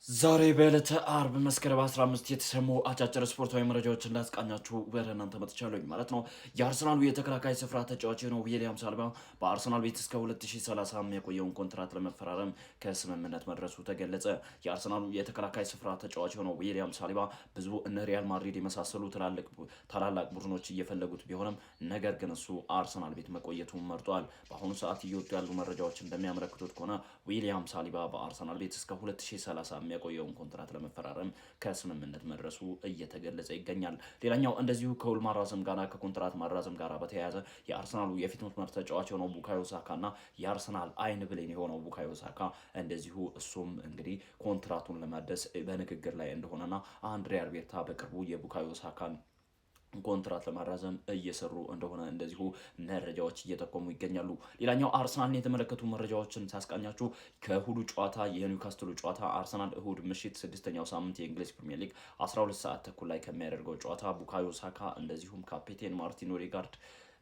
ዛሬ በዕለተ አርብ መስከረም 15 የተሰሙ አጫጭር ስፖርታዊ መረጃዎችን ላስቃኛችሁ ወደ እናንተ መጥቻለሁኝ ማለት ነው። የአርሰናሉ የተከላካይ ስፍራ ተጫዋች የሆነው ዊሊያም ሳሊባ በአርሰናል ቤት እስከ 2030 የሚያቆየውን ኮንትራት ለመፈራረም ከስምምነት መድረሱ ተገለጸ። የአርሰናሉ የተከላካይ ስፍራ ተጫዋች የሆነው ዊሊያም ሳሊባ ብዙ እነ ሪያል ማድሪድ የመሳሰሉ ታላላቅ ቡድኖች እየፈለጉት ቢሆንም ነገር ግን እሱ አርሰናል ቤት መቆየቱን መርጧል። በአሁኑ ሰዓት እየወጡ ያሉ መረጃዎች እንደሚያመለክቱት ከሆነ ዊሊያም ሳሊባ በአርሰናል ቤት እስከ 2030 የሚያቆየውን ኮንትራት ለመፈራረም ከስምምነት መድረሱ እየተገለጸ ይገኛል። ሌላኛው እንደዚሁ ከውል ማራዘም ጋር፣ ከኮንትራት ማራዘም ጋር በተያያዘ የአርሰናሉ የፊት መስመር ተጫዋች የሆነው ቡካዮ ሳካ እና የአርሰናል አይን ብሌን የሆነው ቡካዮ ሳካ እንደዚሁ እሱም እንግዲህ ኮንትራቱን ለማደስ በንግግር ላይ እንደሆነና አንድሪያ ቤርታ በቅርቡ የቡካዮ ሳካን ኮንትራት ለማራዘም እየሰሩ እንደሆነ እንደዚሁ መረጃዎች እየጠቆሙ ይገኛሉ። ሌላኛው አርሰናልን የተመለከቱ መረጃዎችን ሳስቃኛችሁ ከእሁዱ ጨዋታ፣ የኒውካስትሉ ጨዋታ፣ አርሰናል እሁድ ምሽት ስድስተኛው ሳምንት የእንግሊዝ ፕሪሚየር ሊግ 12 ሰዓት ተኩል ላይ ከሚያደርገው ጨዋታ ቡካዮ ሳካ እንደዚሁም ካፒቴን ማርቲን ኦዴጋርድ፣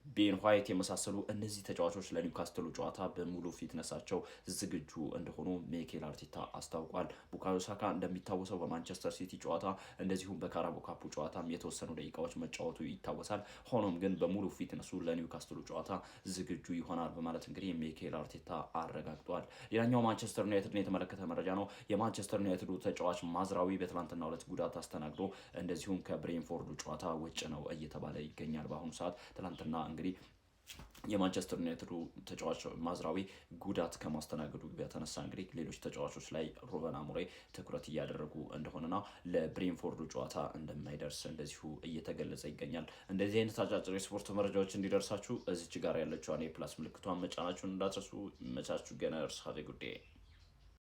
ቤን ዋይት የመሳሰሉ እነዚህ ተጫዋቾች ለኒውካስትሉ ጨዋታ በሙሉ fitness ኣቸው ዝግጁ እንደሆኑ ሚኬል አርቴታ አስታውቋል። ቡካዮ ሳካ እንደሚታወሰው በማንቸስተር ሲቲ ጨዋታ እንደዚሁም በካራቦ ካፑ ጨዋታም የተወሰኑ ደቂቃዎች መጫወቱ ይታወሳል። ሆኖም ግን በሙሉ fitness ኡ ለኒውካስትሉ ጨዋታ ዝግጁ ይሆናል በማለት እንግዲህ ሚኬል አርቴታ አረጋግጧል። ሌላኛው ማንቸስተር ዩናይትድን የተመለከተ መረጃ ነው። የማንቸስተር ዩናይትዱ ተጫዋች ማዝራዊ በትላንትናው ዕለት ጉዳት አስተናግዶ እንደዚሁም ከብሬንፎርዱ ጨዋታ ውጭ ነው እየተባለ ይገኛል። በአሁኑ ሰዓት ትላንትና እንግዲህ የማንቸስተር ዩናይትዱ ተጫዋች ማዝራዊ ጉዳት ከማስተናገዱ የተነሳ እንግዲህ ሌሎች ተጫዋቾች ላይ ሩበን አሞሪም ትኩረት እያደረጉ እንደሆነና ለብሬንፎርዱ ጨዋታ እንደማይደርስ እንደዚሁ እየተገለጸ ይገኛል። እንደዚህ አይነት አጫጭር የስፖርት መረጃዎች እንዲደርሳችሁ እዚች ጋር ያለችዋን የ plus ምልክቷን መጫናችሁን እንዳትረሱ። መቻችሁ ገና እርስ ጉዳይ።